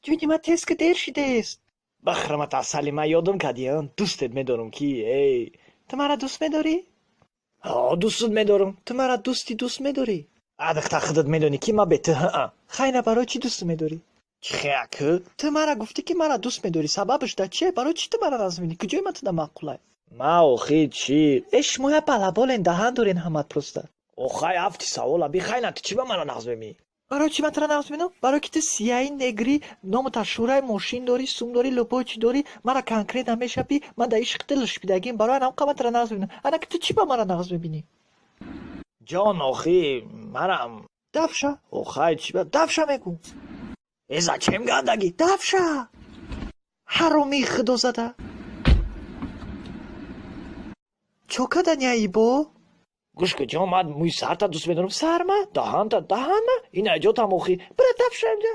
Ҷони ман, тез ки, дер шидест. Бахрамат, асали ман, ёдам кардӣ, дӯстет медорам. Ки эй, ту мара дӯст медорӣ? Ҳо, дӯстат медорам. Ту мара дӯсти дӯст медорӣ? Адахта, худат медонӣ, ки ман бе ту ҳаа. Хайна, барои чӣ дӯст медорӣ? Чихеак, ту мара гуфтӣ, ки мара дӯст медорӣ. Сабабаш дар чие? Барои чӣ ту мара нағз мебинӣ? Куҷои ман туда маъқулай? Ма охи чӣ? Э, шумо я балаболен, даҳан дорен ҳамат просто. Охай, афти савола бихайна, ту чӣ ба мара нағз мебинӣ? Барои чӣ ман тура нағз мебинам? Барои ки ту сияи негри, номата Шурай, мошин дорӣ, сум дорӣ, любой чӣ дорӣ, мара конкретно мешапӣ, ман дар ишқи ту лишпидагим, барои анам ман тура нағз мебинам. Ана ки ту чӣ ба мара нағз мебинӣ? Ҷон, охи марам дафша. Охай, чӣ ба дафша мегӯ? Э, зачем гандагӣ? Дафша, ҳаромии худозада. Чо каданяи бо? Гӯш ку, ҷон, ман мӯи сарта дӯст медорам. Сарма, даҳанта, даҳанма, ин аҷотам. Охи, бира, дафша инҷа.